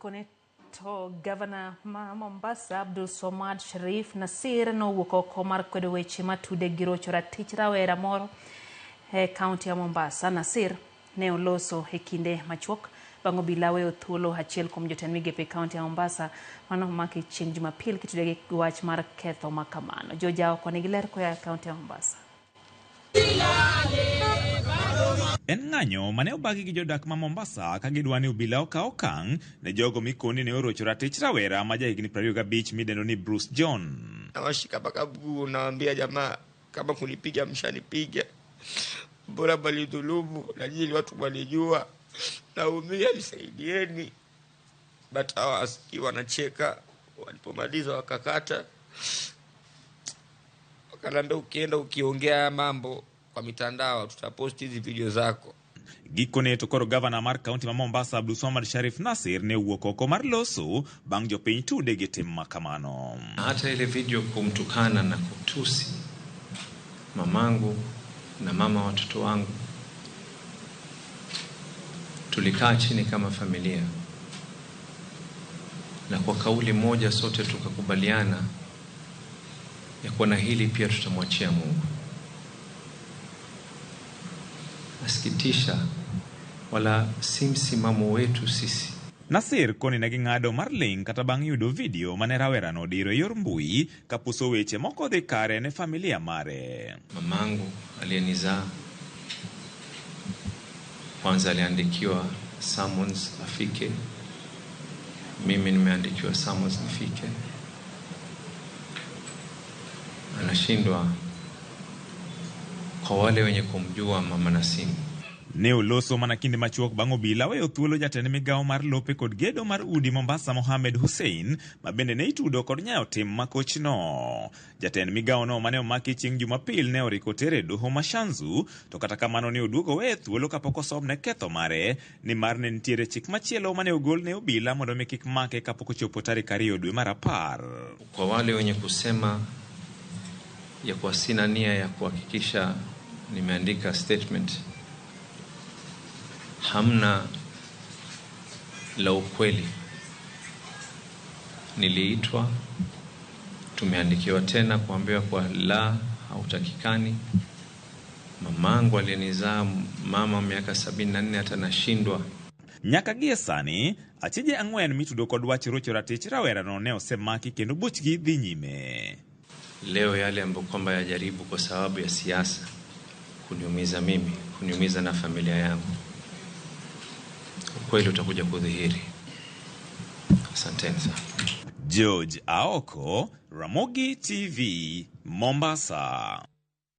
Gikone to gavana ma Mombasa Abdul Somad Sharif Nasir nowuok oko mar kwedo weche matude gi rocho ratich rawera moro e kaunti ya Mombasa. Nasir ne oloso e kinde machuok bang' obila weyo thuolo achiel kuom jotend migepe e kaunti ya Mombasa mane omaki chieng' Jumapil kitude gi wach mar ketho ma kamano. George Aoko nigi ler koa e kaunti ya Mombasa. En ng'anyo mane obagi gi jodak ma Mombasa ka gidwa ni obila okaw okang' ne jogo mikoni ne orocho ratich rawera ma jahigni 25 midendo ni Bruce John. Nawashika mpaka mguu, nawaambia jamaa, kama kunipiga mshanipiga, bora mlidhulumu na nyinyi watu walijua, naumia, nisaidieni. But hawasikii, wanacheka. Walipomaliza wakakata, wakaniambia ukienda ukiongea mambo kwa mitandao tutaposti hizi video zako. Gikone to koro gavana mar kaunti ma Mombasa Abdulswamad Sharif Nasir ne owuok oko mar loso bang' jopiny tude gi tim ma kamano. Hata ile video kumtukana na kutusi mamangu na mama watoto wangu, tulikaa chini kama familia na kwa kauli moja sote tukakubaliana ya kuwa na hili pia tutamwachia Mungu. Nasikitisha, wala si msimamo wetu sisi. Nasir koni ne ging'ado mar ling' kata bang' yudo video mane rawerano odiro e yor mbui kapuso weche moko odhi kare ne familia mare. Mamangu aliyenizaa kwanza aliandikiwa summons afike, mimi nimeandikiwa summons nifike, anashindwa. Kwa wale wenye kumjua mama Nasimu, Ne oloso mana kinde machuok bang' obila weyo thuolo jatend migawo mar lope kod gedo mar udi Mombasa Mohamed Hussein ma bende ne itudo kod nyayo tim makochno. Jatend migawono mane omaki chieng' Jumapil ne oriko tere e doho ma Shanzu to kata kamano ne oduogo weye thuolo kapok osomne ketho mare nimar ne nitiere chik machielo mane ogol ne obila mondo mi kik make kapok ochopo tarik 2 dwe mar 10. Kwa wale wenye kusema ya kuwa sina nia ya kuhakikisha nimeandika statement, hamna la ukweli. Niliitwa, tumeandikiwa tena kuambiwa kwa la, hautakikani. Mamangu aliyenizaa, mama miaka 74, hata nashindwa. Nyaka gie sani, achije 4 mitudo kod wach rocho ratich rawerano ne osemaki kendo buchgi dhi nyime. Leo yale ambayo kwamba yajaribu kwa sababu ya siasa kuniumiza mimi, kuniumiza na familia yangu, ukweli utakuja kudhihiri. Asanteni sana. George Aoko, Ramogi TV, Mombasa.